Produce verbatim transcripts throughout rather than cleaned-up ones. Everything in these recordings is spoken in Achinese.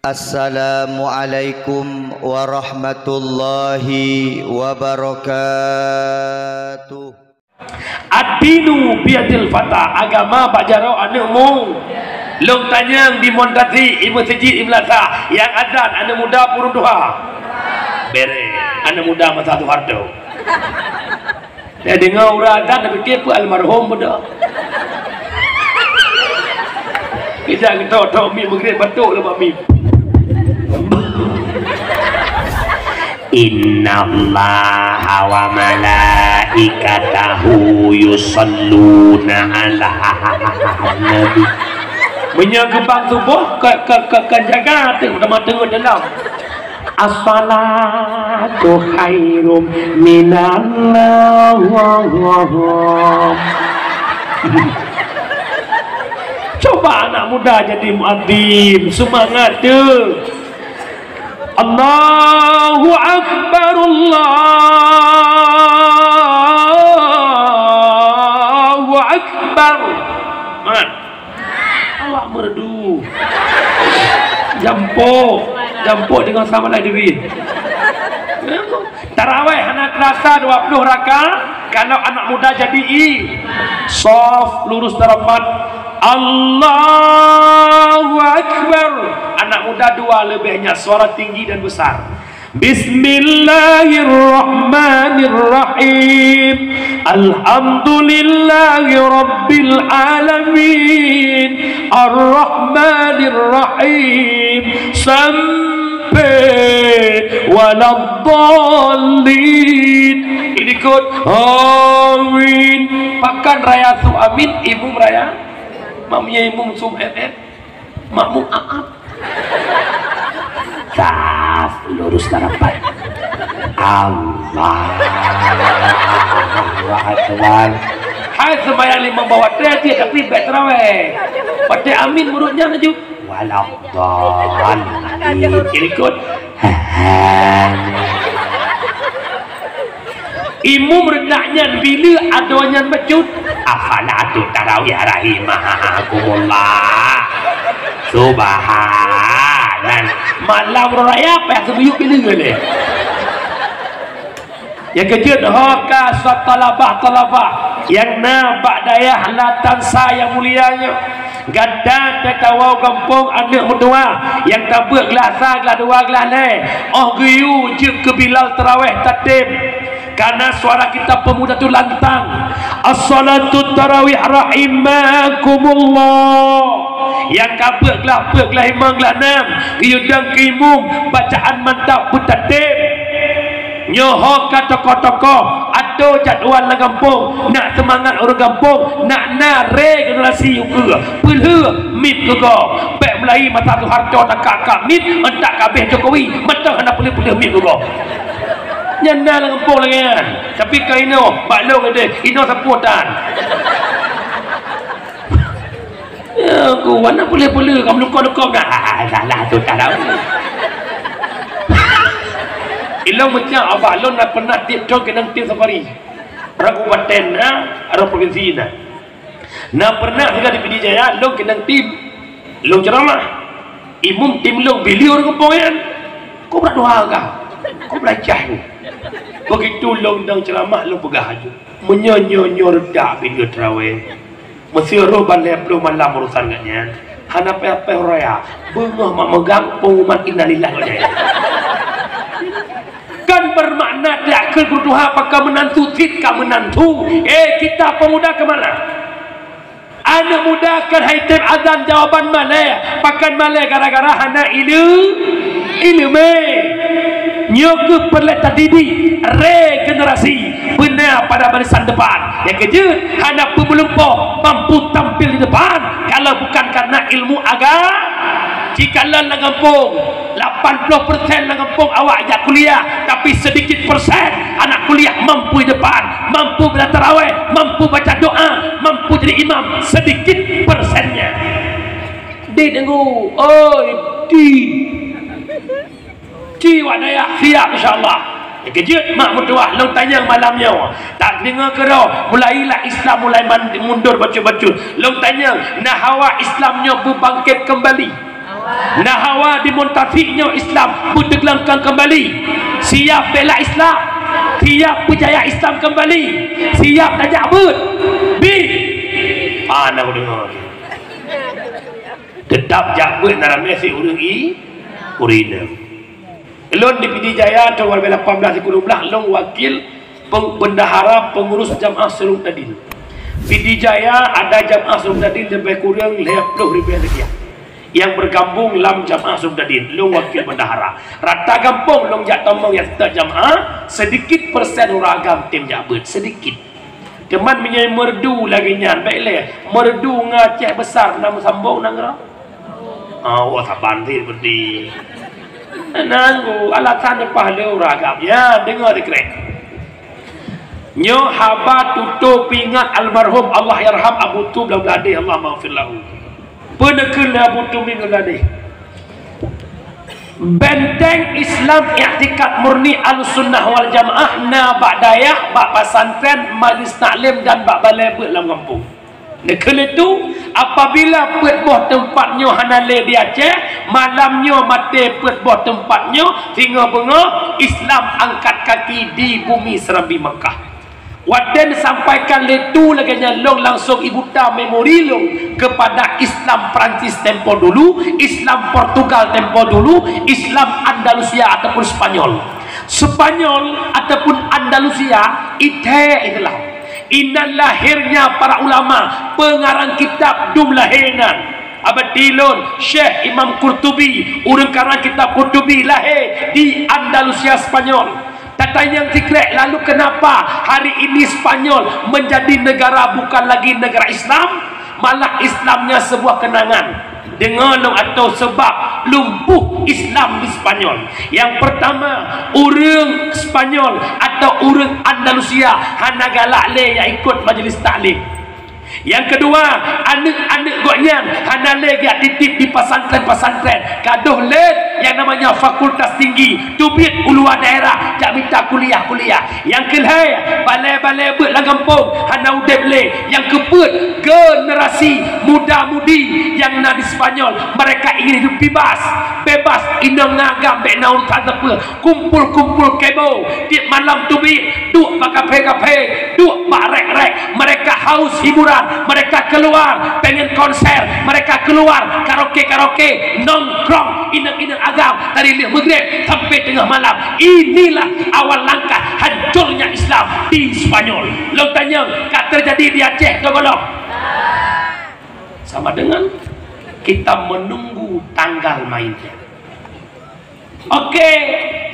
Assalamualaikum warahmatullahi wabarakatuh. Ad-dinu biyadil fata, agama bak jaroe aneuk mu. Lôn tanyong di Montasi, i meuseujid, i meulasah, nyang azan aneuk muda peuruduha. Bere, aneuk muda masa Soeharto. Dah deungoe uroe azan, dah pike peue almarhum beudôh. Ija geutok-tok mi meugreb batuk lé bak mi. Innallaha wa malaikatahu yusalluna 'alan nabi. Meunyoe geubang suboh, ka, ka, ka, ka jaga teuh, teuma teungeut dalam. As-salatu khairum minan naum. Coba anak muda jadi muadzin, semangat tu. Allahu Akbar, Allahu Akbar. Semangat. Awak merdu. Jampok. Jampok dengan sama lah diri. Tarawih hana terasa dua puluh rakaat, kalau anak muda jadi i. Sof lurus tarapat. Allahu Akbar. Anak muda dua lebihnya, suara tinggi dan besar. Bismillahirrahmanirrahim. Alhamdulillahi rabbil alamin. Arrahmanirrahim. Sampai waladdallin. Ikut amin. Pakan raya su amin, imum raya. Makmumnya imum sum em em. Makmum aap. Saf lurus tarapat. Allahu Akbar. Hai sembahyang lima bawah teh dia, tapi bek terawih. Pakai amin mulut nyan laju. Waladdallin. Ikut. Imum rendak nyan bila adoe nyan bacut. Afala tu tarawih rahimakumullah. Subhanan. Malam raya payah seubiyuk bila lé. Nyang keujeuet ho ka sat talabah-talabah nyang na bak dayah Latansa nyang mulia nyoe. Gata tatawoe gampông aneuk meutuwah nyang tabeuet glah sa, glah dua, glah lhée, óh geuyue jeuet keu Bilal teurawéh tatem. Kana suara kita pemuda tu lantang. As-salatu tarawih rahimakumullah. Nyang ka beuet glah peuet, glah limong, glah nam, geuyue dong keu imum, bacaan mantap beutatem. Nyoe ho ka tokoh-tokoh, atoe jadwal lam gampông, nak seumangat ureuëng gampông, nak na regenerasi ukeue, peulheueh mip keu gob. Bék mulai masa Soeharto takak-kak mip, euntak ka abéh Jokowi, mantong hana peulheueh-peulheueh mip keu gob. Nyan na lam gampông lagée nyan. Tapi ka inoe, bak lôn udeh, inoe sapeue tan. Ya, ku, wana pule-pule, kamu lukon-lukon dah. Ah, salah tu, tak tahu. Ilong macam abah lôn na pernah tiep thon keunong tim safari. Orang kabupaten na, orang provinsi na. Na pernah juga di Pidie Jaya, lôn keunong tim. Lôn ceramah. Imum tim lôn bilion ke poin. Kau berat dua ka. Kau belajar tu. Begitu lôn dong ceramah, lôn peugah aju. Meunyoe nyoe-nyoe reudak bit terawéh. Meuseuroh ban lhée ploh malam urosan geuh nyan. Hana payah-payah raya. Beungoh mak meugang pengumuman innalillah geuh nyan. Kan bermakna tiak keu geutuha pakai meunantu sit ka meunantu. Eh, kita pemuda ke mana? Aneuk muda kan hai tem azan jawaban malée, pakan malée gara-gara hana ile-, ileumé. Nyoe keuh peureulée tadidik regenerasi beuna pada barisan depan. Nyang keujeuet hana peumeulimpôh mampu tampil di depan kalau bukan karena ilmu aga-, Jikalon lam gampông, lapan ploh persen lam gampông awak jak kuliah, tapi sedikit persen anak kuliah mampu di depan, mampu bela tarawéh, mampu baca doa, mampu jadi imam, sedikit persennya. Di deungoe, oi, di. Ci wak dayah siap, insya Allah. Keujeuet mak meutuwah, lôn tanyong malam nyoe. Tak deungoe keudroe, mulailah Islam mulai man-, mundur bacut-bacut. Lôn tanyong, na hawa Islam nyoe beubangkit keumbali? Na hawa di Muntafi nyoe Islam beuteuglangkang keumbali. Siap bela Islam. Siap peujaya Islam keumbali. Siap tajak beuet. Bi. Hana kudeungoe. Teutap jak beuet na ramé si ureuëng i, ureuëng inong. Lôn di Pidie Jaya tahun dua ribu lapan belas sikureueng blah lôn wakil peng-, bendahara pengurus jamaah Suluk Nadin. Pidie Jaya ada jamaah Suluk Nadin lebih kurang lhèe ploh ribèe sekian yang bergabung lam jamaah Suluk Nadin. Lôn wakil bendahara. Rata gampông lôn jak tamong nyang seutôt jamaah, sedikit persen ureuëng agam tem jak beuet, sedikit. Teuma meunyoe meureudu lagèe nyan, bèk lé meureudu ngon Aceh Besar na meusambong nanggroe. Ah, wah saban sit beudi. Nanggu alasan nyoe pahala ureuëng agam. Ya, deungoe sikrek. Nyoe haba tutoe peuingat almarhum Allahyarham Abu Tub Lauladeh, Allahummaghfir lahu. Peue neukheun lé Abu Tub Lauladeh? Benteng Islam iktikad murni Ahlussunnah wal Jamaah na bak dayah, bak pesantren, majlis taklim dan bak balè beuet lam gampông. Neukheun lé tu, apabila peuet boh teumpat nyoe hana lé di Aceh, malam nyoe maté peuet boh teumpat nyoe, singoh beungoh Islam angkat kaki di bumi Serambi Makkah. Watèe neusampaikan lé tu lagèe nyan lôn langsung ibuta memori lôn kepada Islam Perancis tempo dulu, Islam Portugal tempo dulu, Islam Andalusia ataupun Spanyol. Spanyol ataupun Andalusia, ithèe Islam. Inan lahirnya para ulama, pengarang kitab dum lahé nan. Abati lôn, Syekh Imam Qurtubi, ureuëng karang kitab Qurtubi lahé di Andalusia, Spanyol. Tatanyong sikrek, lalu kenapa hari ini Spanyol menjadi negara bukan lagi negara Islam, malah Islamnya sebuah kenangan? Deungoe lôn atau sebab lumpuh Islam di Spanyol. Yang pertama, ureuëng Spanyol atau ureuëng Andalusia hana galak lé jak ikot majlis taklim. Yang kedua, aneuk-aneuk gobnyan hana lé jak titip di pesantren-pesantren. Ka deuh lé yang namanya fakultas tinggi, teubiet u luwa daerah jak mita kuliah-kuliah. Nyang keu lhèe, balè-balè beuet lam gampông hana udeb lé. Nyang keu peuet, generasi muda-mudi nyang na di Spanyol, mereka ingin hidup bebas. Bebas, inong ngon agam bèk na urusan sapeue. Kumpul-kumpul kebo, tiep malam teubiet, duek bak kafe-kafe, duek bak rek-rek. Mereka haus hiburan, mereka keluar pengen konser, mereka keluar karaoke-karaoke, nongkrong, inong-inong agam dari lheueh maghrib sampai tengah malam. Inilah awal langkah hancurnya Islam di Spanyol. Lôn tanyong, ka terjadi di Aceh atau belum? Sama dengan kita menunggu tanggal mainnya. Oke,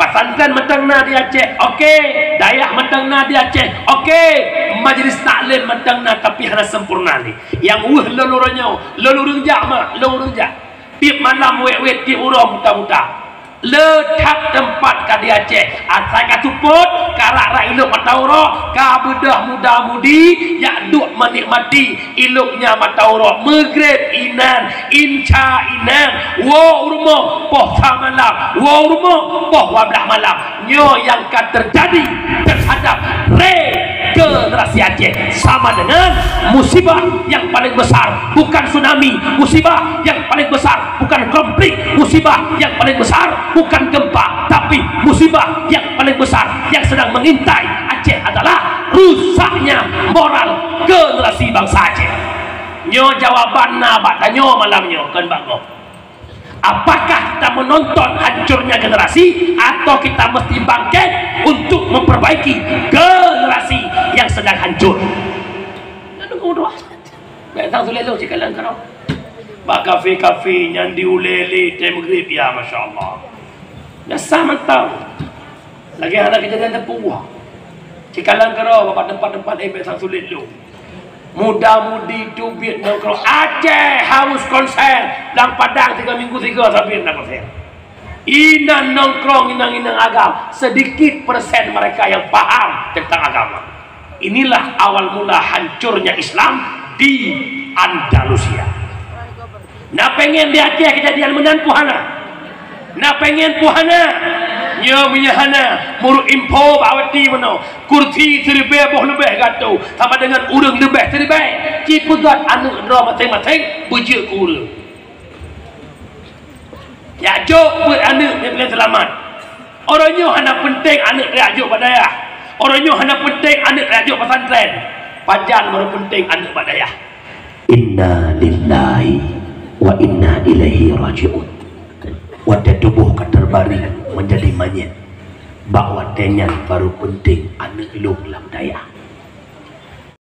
pesantren mantong na di Aceh. Oke, dayah mantong na di Aceh. Oke, majlis taklim mantong na, tapi hana sempurna lé. Nyang weueh lôn uroe nyoe, lôn ureuëng jak mak, lôn ureuëng jak. Tiep malam wèt-wèt, tiep uroe buta-buta. Le that teumpat ka di Aceh, asai ka seupôt, ka rak-rak ilok mata uroe, ka beudôh muda-mudi, jak duek menikmati iloknya mata uroe, maghrib inan, insya inan, woe u rumoh poh sa malam, woe u rumoh poh dua blah malam. Nyoe nyang ka terjadi terhadap regenerasi Aceh, sama dengan musibah yang paling besar bukan tsunami, musibah yang paling besar bukan konflik, musibah yang paling besar bukan gempa, tapi musibah yang paling besar yang sedang mengintai Aceh adalah rusaknya moral generasi bangsa Aceh. Nyoe jawaban na bak tanyoe malam nyoe, kon bak gob. Apakah kita menonton hancurnya generasi atau kita mesti bangkit untuk memperbaiki generasi yang sedang hancur? Lalu kau doa. Bèk sang sulelo cikalang karo. Bak kafe-kafe nyang diulèe lé tée maghrib, ya masya Allah. Biasa mantong. Lagi hana kejadian teupeue. Cikalang karo bak tempat-tempat, eh, bèk sang sulelo. Muda-mudi teubiet nongkrong Aceh haus konser, lam Padang tiga minggu tiga sabiet na konser. Inan nongkrong inong-inong agam, sedikit persen mereka yang paham tentang agama. Inilah awal mula hancurnya Islam di Andalusia. Na pengen di Aceh kejadian meunan peue hana? Na pengen peue hana? Nyoe meunyoe hana, meureuq info bak awak T V meunoe, kursi siribèe boh leubeh gatoe sama dengan ureuëng leubeh siribèe. Ci peugöt aneuk droe maséng-maséng beujeuet keu ureuëng. Jak jok buet aneuk nyang peureulèe seulamat. Uroe nyoe hana peunteng aneuk tajak jok bak dayah. Uroe nyoe hana peunteng aneuk tajak jok pesantren. Pajan baru peunteng aneuk bak dayah. Inna lillahi wa inna ilaihi raji'un. Watèe tuboh ka teubaring meunjadi manyèt, bak watèe nyan baru peunteng aneuk lôn lam dayah.